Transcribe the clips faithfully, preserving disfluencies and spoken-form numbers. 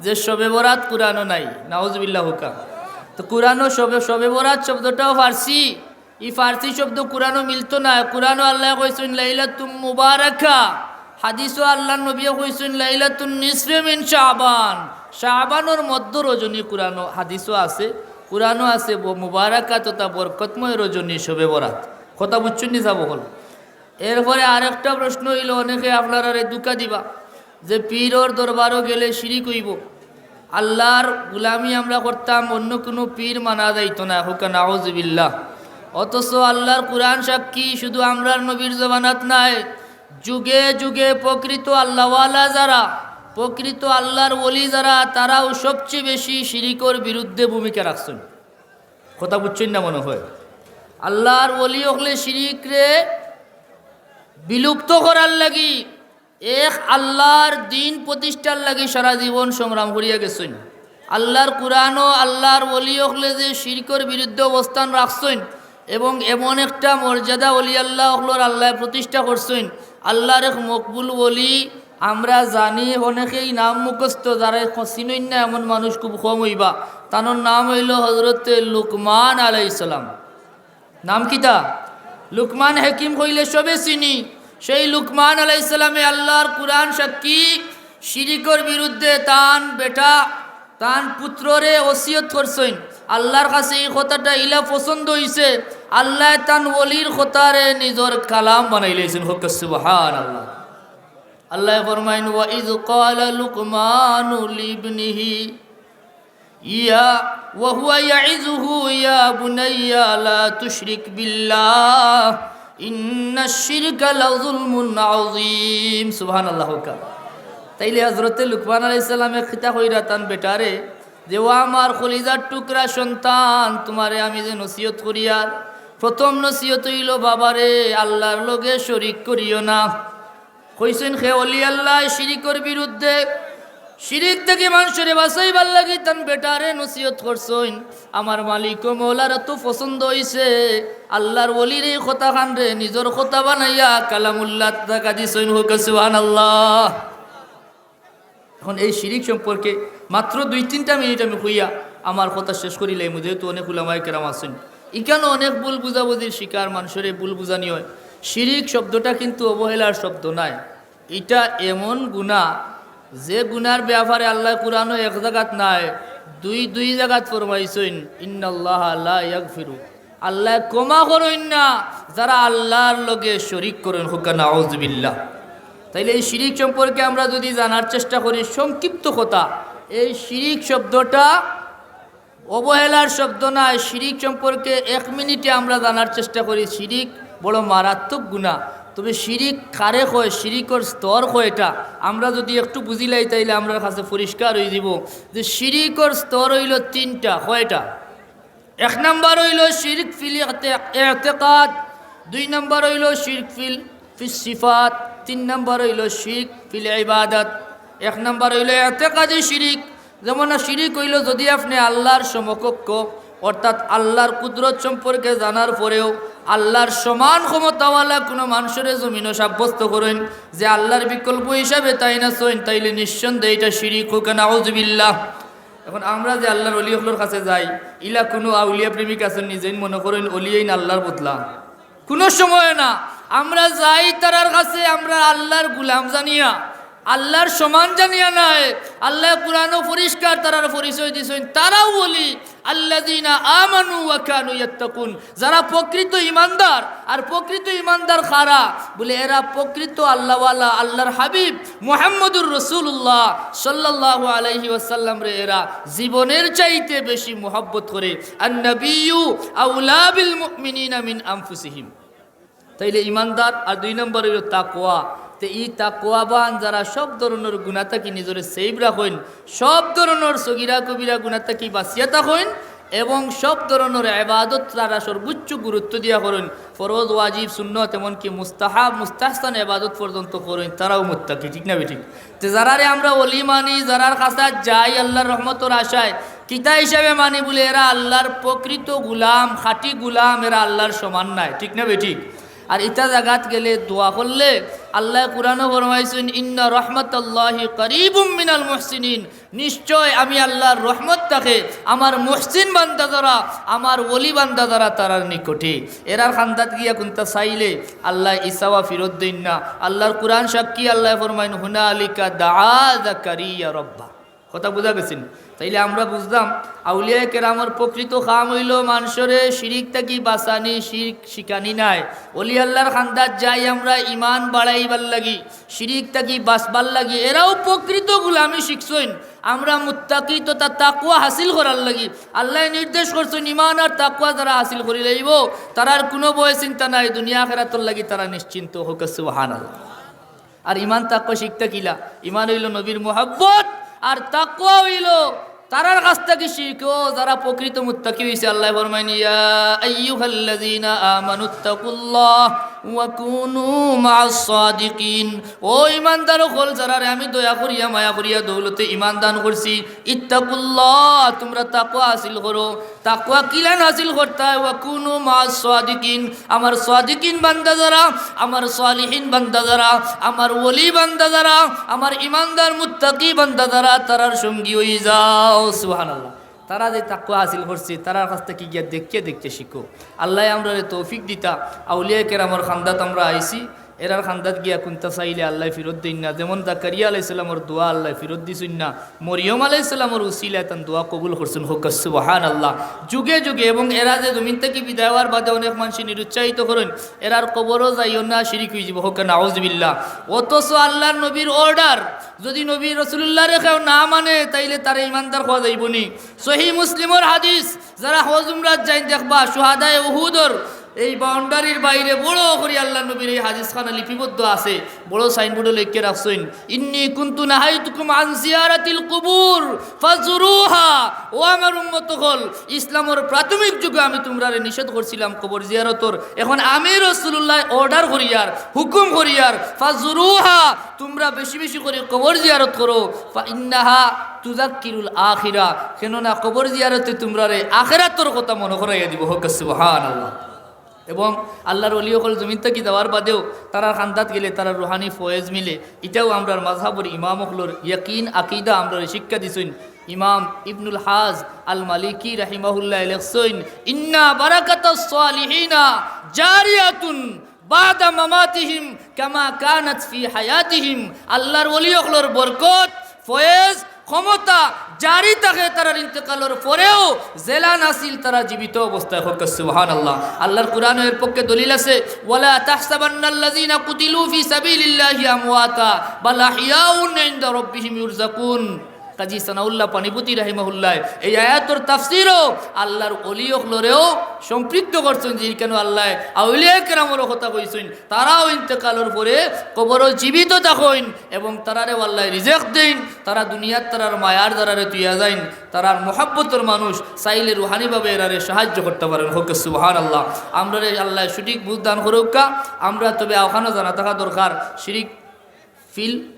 যে শবে বরাত কুরআনো নাই, নাউজুবিল্লাহ কউক্কা। তো কুরআনো শবে, শবে বরাত শব্দটাও ফার্সি, ই ফার্সি শব্দ কুরআনো মিলতো না। কুরআনো আল্লায় কইছইন লাইলাতুম মুবারাকা, হাদিসো আল্লার নবীয়ে কইছইন লাইলাতুন নিসফি মিন শাবান, শাবানর মধ্য রজনী। কুরআনো হাদিসো আছে, কুরআনো আছে ব-, মুবারাকা তথা বরকতময় রজনী শবে বরাত। কথা বুঝছইন নি সাব অকল? এরপরে আরেকটা প্রশ্ন অইলো, অনেকে আপনারারে ধুকা দিবা যে পীরর দরবারো গেলে শিরিক অইবো। আল্লার গুলামি আমরা করতাম, অন্য কুনু পীর মানা যাইতো না, কউক্কা নাউজুবিল্লাহ। অথচ আল্লার কুরআন সাক্ষী শুধু আমরার নবীর জমানাত নায়, যুগে যুগে প্রকৃত আল্লাওয়ালা যারা, প্রকৃত আল্লার ওলি যারা, তারাও সবচেয়ে বেশি শিরিকর বিরুদ্ধে ভূমিকা রাখছইন। কথা বুঝছইন না মনে হয়? আল্লার ওলি অকলে শিরিকরে বিলুপ্ত করার লাগি, এক আল্লার দিন প্রতিষ্ঠার লাগি সারা জীবন সংগ্রাম করিয়া গেছইন। আল্লার কুরআনো আল্লার ওলি অকলে যে শিরিকর বিরুদ্ধে অবস্থান রাখছইন এবং এমন একটা মর্যাদা ওলি আল্লাহ অকলর আল্লায় প্রতিষ্ঠা করছইন, আল্লার এক মকবুল ওলি, আমরা জানি অনেকেই নাম মুখস্থ, যারা ক-, চিনইন না এমন মানুষ খুব কম অইবা। তানর নাম অইলো হজরতে লুকমান আলাইহিস সালাম। নাম কিতা? লুকমান হাকিম কইলে সবে চিনি। সেই লুকমান আলাইহিস সালামে আল্লার কুরআন সাক্ষী শিরিকর বিরুদ্ধে তান বেটা, তান পুত্ররে ওসিয়ত করছইন। আল্লার কাছে ই কথাটা ইলা পছন্দ অইছে, আল্লায় তান ওলির কথারে নিজর কালাম বানাইলাইছইন। কউক্কা সুবহানাল্লাহ। আল্লায় ফরমাইন, "ওয়া ইয ক্বালা লুকমানু লিবনিহি ইয়া ওয়া হুয়া ইয়াইযুহু ইয়া বুনাইয়া লা তুশরিক বিল্লাহ ইন্নাশ শিরকা লাযুলমুন আযীম।" সুবহানাল্লাহ কউক্কা। তাইলে হজরতে লুকমান আলাইহিস সালামে কিতা কইরা তান বেটারে যে, "ও আমার কলিজার টুকরা সন্তান, তুমারে আমি যে নসিহত করিয়ার, প্রথম নসিহত অইলো, বাবারে, আল্লার লগে শরিক করিও না।" কইছইন কে? ওলি আল্লায় শিরিকর বিরুদ্ধে। শিরিক থাকি মানষরে বাঁচাইবার লাগি তান বেটারে নসিহত করছইন। আমার মালিক ও মওলার তো পছন্দ অইছে, আল্লার ওলির ই কথাখানরে নিজর কথা বানাইয়া কালামুল্লাহ জাগা দিছইন। কউক্কা সুবহানাল্লাহ। এখন এই শিরিক সম্পর্কে মাত্র দুই তিনটা মিনিট আমি কইয়া আমার কথা শেষ করিলাইমু, যেহেতু অনেক উলামায়ে কেরাম আছইন। ইখানো অনেক ভুল বুঝাবুঝির শিকার, মানষরে ভুল বুঝানি অয়। শিরিক শব্দটা কিন্তু অবহেলার শব্দ নায়, ইটা এমন গুনা, যে গুনার ব্যাপারে আল্লায় কুরআনো এক জাগাত নায়, দুই, দুই জাগাত ফরমাইছইন, "ইন্নাল্লাহা লা ইয়াগফিরু।" আল্লায় ক্ষমা করইন না যারা আল্লার লগে শরিক করইন। কউক্কা নাউজুবিল্লাহ। তাইলে এই শিরিক সম্পর্কে আমরা যুদি জানার চেষ্টা করি, সংক্ষিপ্ত কথা, এই শিরিক শব্দটা অবহেলার শব্দ নায়। শিরিক সম্পর্কে এক মিনিটে আমরা জানার চেষ্টা করি, শিরিক বড় মারাত্মক গুনা। তবে শিরিক কারে কয়, শিরিকর স্তর কয়টা, আমরা যুদি একটু বুঝিলাই, তাইলে আমরার কাছে পরিষ্কার অইযিবো যে শিরিকর স্তর অইলো তিনটা। কয়টা? এক নাম্বার অইলো শিরক ফিল ইতে-, ইতেকাদ, দুই নাম্বার অইলো শিরক ফিল, ফিস সিফাত, তিন নাম্বার অইলো শিরক ফিল ইবাদত। এক নাম্বার অইলো ইতেকাদি শিরিক, যেমন শিরিক অইলো যুদি আপনে আল্লার সমকক্ষ, অর্থাৎ আল্লার কুদরত সম্পর্কে জানার পরেও আল্লার সমান ক্ষমতাওয়ালা কুনু মানষরে জমিনো সাব্যস্ত করইন যে আল্লার বিকল্প হিসাবে তাইন আছইন, তাইলে নিঃসন্দেহে ইটা শিরিক। কউক্কা নাউজুবিল্লাহ। এখন আমরা যে আল্লার ওলি অকলর কাছে যাই, ইলা কুনু আউলিয়া প্রেমিক আছইন নি যেইন মনো করইন ওলি এইন আল্লার বদলা? কুনু সময় না। আমরা যাই তারার কাছে, আমরা আল্লার গুলাম জানিয়া, আল্লার সমান জানিয়া নায়। আল্লায় কুরআনো পরিষ্কার তারার পরিচয় দিছইন, তারাও ওলি। আল্লাযীনা আমানু ওয়া কানু ইয়াত্তাকুন, যারা প্রকৃত ইমানদার। আর প্রকৃত ইমানদার কারা? বলে, এরা প্রকৃত আল্লাহওয়ালা, আল্লাহর হাবিব মুহাম্মদুর রাসূলুল্লাহ সাল্লাল্লাহু আলাইহি ওয়াসাল্লামরে এরা জীবনের চাইতে বেশি মুহাব্বত করে। আন নাবিয়্যু আওলা বিল মুমিনিনা মিন আনফুসিহিম। তাইলে ইমানদার, আর দুই নম্বর অইলো তাকওয়া। তে ই তাকওয়াবান যারা সব ধরনর গুনা থাকি নিজরে সেভ রাখইন, সব ধরনর সগিরা কবিরা গুনা থাকি বাঁচিয়া থাকইন, এবং সব ধরনর ইবাদত তারা সর্বোচ্চ গুরুত্ব দিয়া করইন। ফরজ, ওয়াজিব, সুন্নত, এমনকি মুস্তাহাব, মুস্তাহসান ইবাদত পর্যন্ত করইন, তারাও মুত্তাকি, ঠিক না বেঠিক? তে যারারে আমরা ওলি মানি, যারার কাছে যাই আল্লাহর রহমতর আশায়, কিতা হিসাবে মানি? বলে, এরা আল্লাহর প্রকৃত গুলাম, খাঁটি গুলাম, এরা আল্লাহর সমান নায়, ঠিক না বেঠিক? আর ইতা জাগাত গেলে দোয়া করলে আল্লায় কুরআনো ফরমাইছইন, "ইন্না রাহমাতাল্লাহি কারীবুম মিনাল মুহসিনিন।" নিশ্চয় আমি আল্লার রহমত থাকে আমার মুহসিন বান্দা যারা, আমার ওলি বান্দা যারা, তারার নিকটে। এরার খান্দাত গিয়া কুন্তা চাইলে আল্লায় ই চাওয়া ফিরত দেইন না। আল্লার কুরআন সাক্ষী, আল্লায় ফরমাইন, "হুনালিকা দাআ জাকারিয়া রব্বা।" কথা বুঝা গেছে নি? তাইলে আমরা বুঝলাম, আউলিয়ায়ে কেরামর প্রকৃত কাম অইলো মানষরে শিরিক থাকি বাঁচানি, শিরিক শিখানি নায়। ওলি আল্লার খান্দাত যাই আমরা ইমান বাড়াইবার লাগি, শিরিক থাকি বাঁচবার লাগি। এরাও প্রকৃত গুলামি শিখছইন। আমরা মুত্তাকি তথা তাকওয়া হাসিল করার লাগি। আল্লায় নির্দেশ করছইন, ইমান আর তাকওয়া যারা হাসিল করি লইবো, তারার কুনু ভয় চিন্তা নাই, দুনিয়া আখেরাতর লাগি তারা নিশ্চিন্ত। কউক্কা সুবহানাল্লাহ। আর ইমান তাকওয়া শিখতা কিলা? ইমান অইলো নবীর মুহাব্বত, আর তাকওয়া অইলো তারার কাছ থাকি শিখো যারা প্রকৃত মুত্তাকি অইছে। আল্লায় ফরমাইন, "ইয়া আইয়ুহাল্লাযীনা আমানুত্তাকুল্লাহ ওয়া কুনু মাআস সাদিকিন।" ও ইমানদার অকল, যারারে আমি দয়া করিয়া, মায়া করিয়া, দৌলতে ইমান দান করছি, ইত্তাকুল্লাহ, তুমরা তাকওয়া হাসিল করো। তাকওয়া কিলান হাসিল করতায়? "ওয়া কুনু মাআস সাদিকিন।" আমার সাদিকিন বান্দা যারা, আমার সালিহিন বান্দা যারা, আমার ওলি বান্দা যারা, আমার ইমানদার মুত্তাকি বান্দা যারা, তারার সঙ্গী অই যাও। সুবহানাল্লাহ। তারা যে তাকওয়া হাসিল করছে, তারার কাছ থাকি গিয়া দেখিয়া দেখিয়া শিখো। আল্লায় আমরারে তৌফিক দিতা, আউলিয়ায়ে কেরামর খান্দাত আমরা আইছি, এরার খান্দাত গিয়া কুন্তা চাইলে আল্লায় ফিরত দেইন না। যেমন জাকারিয়া আলাইহিস সালামর দোয়া আল্লায় ফিরত দিছইন না, মরিয়ম আলাইহিস সালামর উসিলায় তান দোয়া কবুল করছইন। কউক্কা সুবহানাল্লাহ। যুগে যুগে, এবং এরা যে জমিন থাকি বিদায় অওয়ার বাদে অনেক মানষে নিরুৎসাহিত করইন, এরার কবরো যাইও না, শিরিক অইযিবো। কউক্কা নাউজুবিল্লাহ। অথচ আল্লার নবীর order, যদি নবী রাসুলুল্লাহরে কেউ না মানে, তাইলে তারে ইমানদার কওয়া যাইবো নি? সহিহ মুসলিমর হাদিস, যারা হজ উমরাত যাইন দেখবা, শুহাদায়ে উহুদর এই boundary-র বাইরে বড় করি আল্লার নবীর এই হাদিস খানা লিপিবদ্ধ আছে, বড় signboard-ও লেখিয়া রাখছইন, "ইন্নী কুনতু নাহাইতুকুম আন জিয়ারাতিল কুবুর ফাজুরুহা।" ও আমার উম্মত অকল, ইসলামর প্রাথমিক যুগে আমি তুমরারে নিষেধ করছিলাম কবর জিয়ারতর, এখন আমি রাসুলুল্লায় order করিয়ার, হুকুম করিয়ার, "ফাজুরুহা", তুমরা বেশি বেশি করি কবর জিয়ারত করো, "ফা ইন্নাহা তুযাক্কিরুল আখিরা", কেননা কবর জিয়ারতে তুমরারে আখেরাতর কথা মনো করাইয়া দিবো। কউক্কা সুবহানাল্লাহ। এবং আল্লার ওলি অকল জমিন থাকি যাওয়ার বাদেও তারার খান্দাত গেলে তারার রুহানি ফয়েজ মিলে। ইটাও আমরার মাযহাবর ইমাম অকলর ইয়াকিন আকিদা আমরারে শিক্ষা দিছইন। ইমাম ইবনুল হাজ আল মালিকি রাহিমাহুল্লাহ লেখছইন, "ইন্না বারাকাতাস সালিহিনা জারিয়াতুন বাদা মামাতিহিম কামা কানাত ফি হায়াতিহিম।" আল্লার ওলি অকলর বরকত, ফয়েজ, ক্ষমতা জারি থাকে তারার ইন্তেকালর পরেও, যেলান আছিল তারা জীবিত অবস্থায়। কউক্কা সুবহানাল্লাহ। আল্লার কুরআনো এর পক্ষে দলিল আছে, "ওয়ালা তাহসাবান্নাল্লাযীনা কুতিলু ফি সাবিলিল্লাহি আমওয়াতা, বাল আহইয়াউন ইনদা রাব্বিহিম ইউরযাকুন।" কাজী সানাউল্লাহ পানিপতি রাহিমাহুল্লাহ এই আয়াতর তাফসিরো আল্লার ওলি অকলরেও সম্পৃক্ত করছইন, যে কেন আল্লায় আউলিয়ায়ে কেরামর কথা কইছইন, তারাও ইন্তেকালর পরে কবরো জীবিত থাকইন এবং তারারেও আল্লায় রিজেক দেইন, তারা দুনিয়াত তারার মায়ার যারারে তুইয়া যাইন, তারার মহব্বতর মানুষ, চাইলে রুহানিভাবে এরারে সাহায্য করতা পারইন। কউক্কা সুবহানাল্লাহ। আমরারে আল্লায় সঠিক বুঝ দান করউক্কা। আমরা তবে অখানো জানা থাকা দরকার, শিরিক ফিল,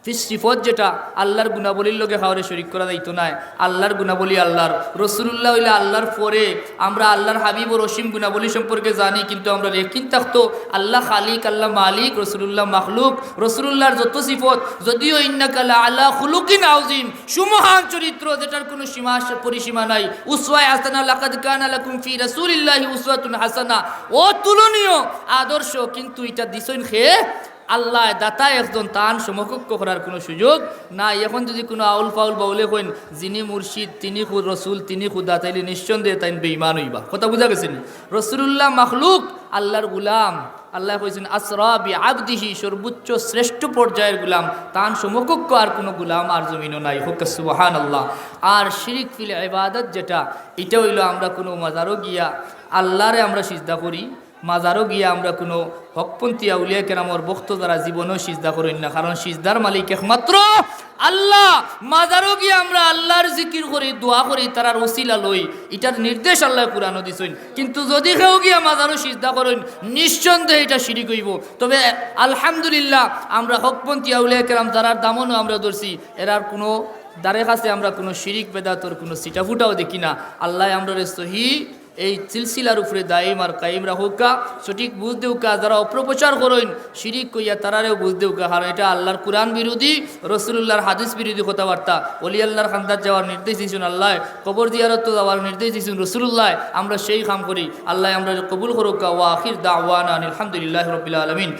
ফিস সিফত যেটা, আল্লার গুণাবলীর লগে কাউরে শরিক করা যাইতো নায়। আল্লার গুণাবলী আল্লার, রসুলুল্লাহ অইলা আল্লার পরে। আমরা আল্লার হাবিবর অসীম গুণাবলী সম্পর্কে জানি, কিন্তু আমরার ইয়াকিন থাকতো আল্লাহ খালিক, আল্লাহ মালিক, রসুলুল্লাহ মাখলুক। রসুলুল্লাহর যত সিফত, যদিও ইন্নাকা লা আলা খুলুকিন আযীম, সুমহান চরিত্র যেটার কোনো সীমা পরিসীমা নাই, উসওয়ায়ে হাসানা, লাকাদ কানা লাকুম ফি রাসূলিল্লাহি উসওয়াতুন হাসানা, অতুলনীয় আদর্শ, কিন্তু ইটা দিছইন কে? আল্লায় দাতা একজন, তান সমকক্ষ করার কোনো সুযোগ নাই। এখন যদি কোনো আউল ফাউল বাউলে কইন, "যিনি মুর্শিদ, তিনি খু-, রসুল, তিনি খুদা", তাইলে নিঃসন্দেহে তাইন বেঈমান অইবা। কথা বুঝা গেছে নি? রসুলুল্লাহ মাখলুক, আল্লার গুলাম। আল্লায় কইছইন, "আসরা বি আবদিহি", সর্বোচ্চ শ্রেষ্ঠ পর্যায়ের গুলাম, তান সমকক্ষ আর কোনো গুলাম আর জমিনো নাই। কউক্কা সুবহানাল্লাহ। আর শিরিক ফিল ইবাদত যেটা, ইটা অইলো আমরা কোনো মাজারো গিয়া আল্লারে আমরা সিজদা করি, মাজারো গিয়া আমরা কোনো হকপন্থী আউলিয়া কেরামর ভক্ত যারা জীবনেও সিজদা করইন না, কারণ সিজদার মালিক একমাত্র আল্লাহ। মাজারো গিয়া আমরা আল্লার জিকির করি, দোয়া করি, তারার উসিলা লই, ইটার নির্দেশ আল্লায় কুরআনো দিছইন। কিন্তু যদি কেউ গিয়া মাজারো সিজদা করইন, নিঃসন্দেহে ইটা শিরিক অইবো। তবে আলহামদুলিল্লাহ, আমরা হকপন্থী আউলিয়া কেরাম যারার দামনও আমরা ধরছি, এরার কোনো ধারে কাছে আমরা কোনো শিরিক বেদাতর কোনো ছিটাফুটাও দেখি না। আল্লায় আমরারে সহি এই সিলসিলার উপরে দায়ম আর কায়েম রাখউক্কা। সঠিক বুঝ দেউক্কা, যারা অপপ্রচার করইন শিরিক কইয়া, তারারেও বুঝ দেউক্কা, কারণ এটা আল্লাহর কুরআন বিরোধী, রসুলুল্লাহর হাদিস বিরোধী কথাবার্তা। অলি আল্লাহর খান্দাত যাওয়ার নির্দেশ দিছইন আল্লায়, কবর জিয়ারত যাওয়ার নির্দেশ দিছইন রসুলুল্লায়। আমরা সেই কাম করি, আল্লায় আমরারে কবুল করউক্কা। ওয়া আখির দাওয়ানা আনিল হামদুলিল্লাহি রাব্বিল আলামিন।